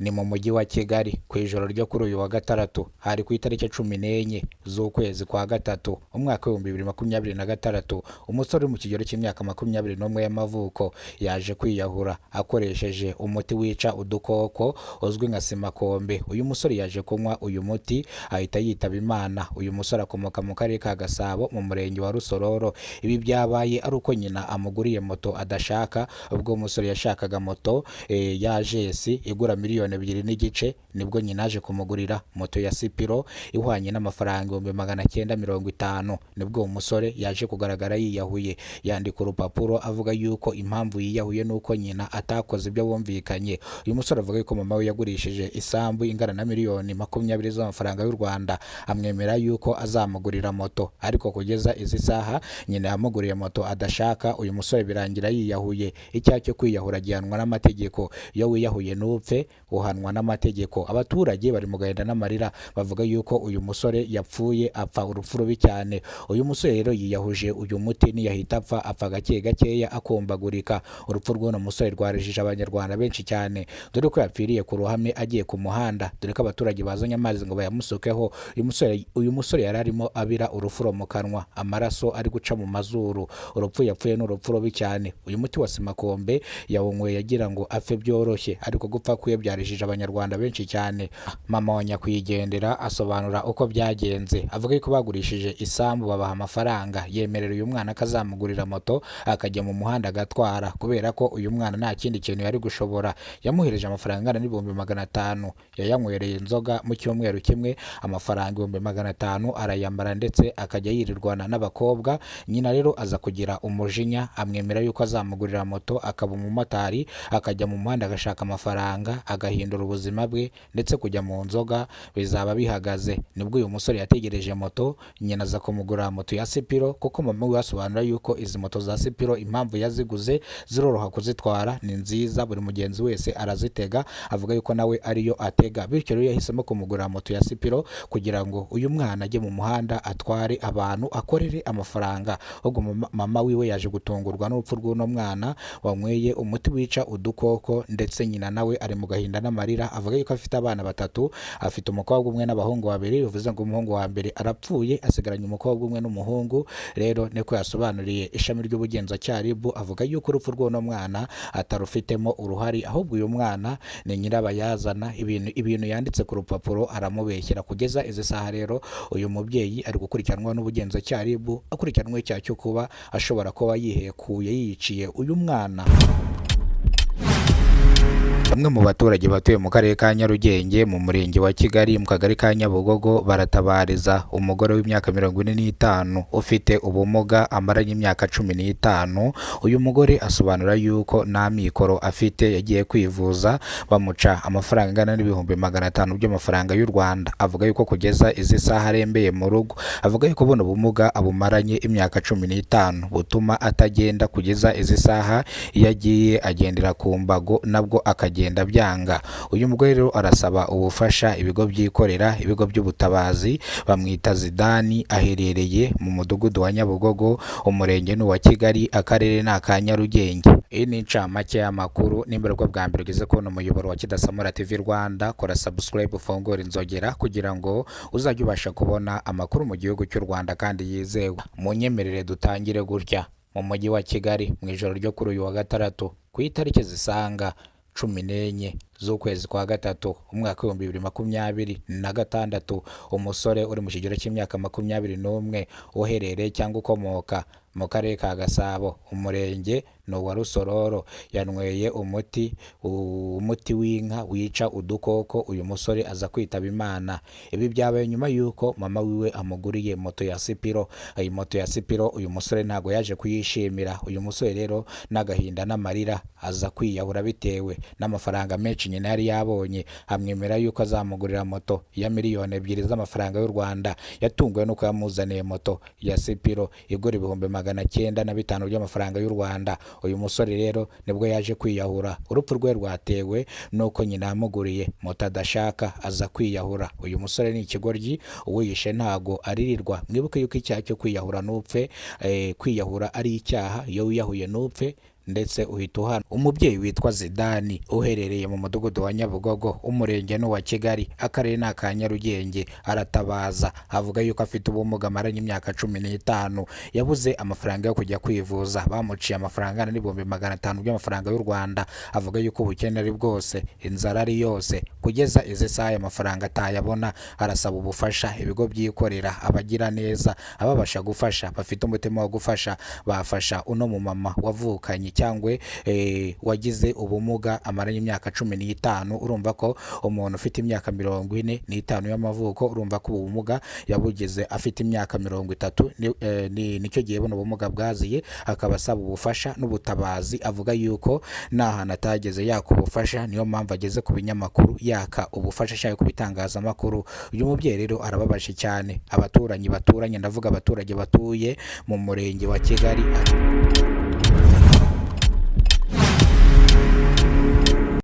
Ni mu mujyi wa Kigali ku ijoro ryo kuri uyu wa gatandatu, hari ku itariki 14 z'ukwezi kwa gatatu, umwaka w'2026, umusore uri mu kigero cy'imyaka 21 y'amavuko yaje kwiyahura akoresheje umuti wica udukoko uzwi nka simakombe. Uyu musore yaje kunywa uyu muti ahita yitaba Imana. Uyu musore akomoka mu karere ka Gasabo mu murenge wa Rusororo. Ibi byabaye ari uko nyina amuguriye moto adashaka, ubwo umusore yashakaga moto ya jesi igura miliyoni 2.5, nibwo nyina aje kumugurira moto ya Sipiro ihwanye n'amafaranga 950,000. Nibwo uwo musore yaje kugaragara yiyahuye, yandika urupapuro avuga yuko impamvu yiyahuye nuko nyina atakoze ibyo bumvikanye. Uyu musore avuga yuko mama we yagurishije isambu ingana na miliyoni 20 z'amafaranga y'u Rwanda, amwemera yuko azamugurira moto, ariko kugeza izi saha nyina yamuguriye moto adashaka. Uyu musore birangira yiyahuye. Icyaha cyo kwiyahura gihanwa n'amategeko. Iyo wiyahuye ntupfe, uhanwa n'amategeko. Abaturage bari mu gahinda n'amarira, bavuga yuko uyu musore yapfuye apfa urupfu rubi cyane. Uyu musore rero yiyahuje uyu muti, ntiyahita apfa, apfa gake gakeya akumbagurika. Urupfu rw'uno musore rwarijije Abanyarwanda benshi cyane, dore ko yapfiriye ku ruhame agiye ku muhanda, dore ko abaturage bazanye amazi ngo bayamusukeho. Uyu musore yari arimo abira urufuro mu kanwa, amaraso ari guca mu mazuru. Urupfu yapfuye ni urupfu rubi cyane. Uyu muti wa simakombe yawunyweye agira ngo apfe byoroshye, ariko gupfa kwe byarijije Abanyarwanda benshi cyane. Mama wa nyakwigendera asobanura uko byagenze, avuga ko bagurishije isambu babaha amafaranga, yemerera uyu mwana ko azamugurira moto akajya mu muhanda agatwara, kubera ko uyu mwana nta kindi kintu yari gushobora. Yamuhereje amafaranga angana n'500,000, yayanywereye inzoga mu cyumweru kimwe, amafaranga 500,000 arayamara, ndetse akajya yirirwana n'abakobwa. Nyina rero aza kugira umujinya, amwemera yuko azamugurira moto akaba umumotari, akajya mu muhanda agashaka amafaranga, agahindura ubuzima bwe, ndetse kujya mu nzoga bizaba bihagaze. Nibwo uyu musore yategereje moto, nyina aza kumugurira moto ya Sipiro, kuko mama we asobanura yuko izi moto za Sipiro impamvu yaziguze ziroroha kuzitwara, ni nziza, buri mugenzi wese arazitega, avuga yuko nawe ariyo atega. Bityo rero yahisemo kumugurira moto ya Sipiro kugira ngo uyu mwana ajye mu muhanda atware abantu, akorere amafaranga. Ubwo mama wiwe yaje gutungurwa n'urupfu rw'uno mwana wanyweye umuti wica udukoko, ndetse nyina nawe ari mu gahinda n'amarira. Avuga yuko afite abana batatu, afite umukobwa umwe n'abahungu babiri, bivuze ngo umuhungu wa mbere arapfuye, asigaranye umukobwa umwe n'umuhungu. Rero niko yasobanuriye ishami ry'ubugenzacyaha RIB, avuga yuko urupfu rw'uno mwana atarufitemo uruhare, ahubwo uyu mwana ni nyirabayazana. Ibintu yanditse ku rupapuro aramubeshyera. Kugeza izi saha rero uyu mubyeyi ari gukurikiranwa n'ubugenzacyaha RIB, akurikiranwe icyaha cyo kuba ashobora kuba yihekuye yiyiciye uyu mwana. Bamwe mu baturage batuye mu karere ka Nyarugenge mu murenge wa Kigali mu kagari ka Nyabugogo baratabariza umugore w'imyaka 45 ufite ubumuga amaranye imyaka 15. Uyu mugore asobanura yuko nta mikoro afite, yagiye kwivuza bamuca amafaranga angana n'500,000 by'amafaranga y'u Rwanda. Avuga yuko kugeza izi saha arembeye mu rugo. Avuga yuko buno bumuga abumaranye imyaka 15 butuma atagenda kugeza izi saha, iyo agiye agendera ku mbago, nabwo akagenda byanga. Uyu mugore rero arasaba ubufasha ibigo byikorera, ibigo by'ubutabazi. Bamwita Zidani, aherereye mu mudugudu wa Nyabugogo, umurenge ni uwa Kigali, akarere ni aka Nyarugenge. Iyi ni incamake y'amakuru. Nimba aribwo bwa mbere ugeze kubona umuyoboro wa Kidasamura TV Rwanda, kora subscribe, ufungure inzogera kugira ngo uzajye ubasha kubona amakuru mu gihugu cy'u Rwanda kandi yizewe. Munyemerere dutangire gutya: mu mujyi wa Kigali mu ijoro ryo kuri uyu wa gatandatu, ku itariki zisaga 14 z'ukwezi kwa gatatu, umwaka w'2026, umusore uri mu kigero cy'imyaka 21 uherereye cyangwa ukomoka mu karere ka Gasabo, umurenge ni uwa Rusororo, yanyweye umuti w'inka wica udukoko. Uyu musore aza kwitaba Imana. Ibi byabaye nyuma y'uko mama wiwe amuguriye moto ya Sipiro. Iyi moto ya Sipiro uyu musore ntabwo yaje kuyishimira. Uyu musore rero n'agahinda n'amarira aza kwiyahura bitewe n'amafaranga menshi nyina yari yabonye, amwemera yuko azamugurira moto ya miliyoni 2 z'amafaranga y'u Rwanda. Yatunguwe nuko yamuzaniye moto ya Sipiro igura 905,000 by'amafaranga y'u Rwanda. Uyu musore rero nibwo yaje kwiyahura. Urupfu rwe rwatewe nuko nyina yamuguriye moto adashaka, aza kwiyahura. Uyu musore ni ikigoryi, uwiyishe ntago aririrwa. Mwibuke yuko icyaha cyo kwiyahura n'upfe, kwiyahura ari icyaha. Iyo wiyahuye n'upfe. Ndetse uhita uhana umubyeyi witwa Zidani uherereye mu mudugudu wa Nyabugogo, umurenge ni uwa Kigali, akarere ni aka Nyarugenge. Aratabaza avuga yuko afite ubumuga amaranye imyaka 15, yabuze amafaranga yo kujya kwivuza, bamuciye amafaranga angana n'500,000 by'amafaranga y'u Rwanda. Avuga yuko ubukene ari bwose, inzara ari yose, kugeza izi saha aya mafaranga atayabona. Arasaba ubufasha ibigo byikorera, abagira neza, ababasha gufasha, bafite umutima wo gufasha, bafasha uno mumama wavukanye cyangwa wagize ubumuga amaranye imyaka 15. Urumva ko umuntu ufite imyaka 45 y'amavuko, urumva ko ubu bumuga yabugize afite imyaka 30, nicyo gihe buno bumuga bwaziye. Akaba asaba ubufasha n'ubutabazi, avuga yuko nta hantu atageze yaka ubufasha, niyo mpamvu ageze ku binyamakuru yaka ubufasha ashaka ku bitangazamakuru. Uyu mubyeyi rero arababaje cyane. Abaturanyi baturanye, ndavuga abaturage batuye mu murenge wa Kigali.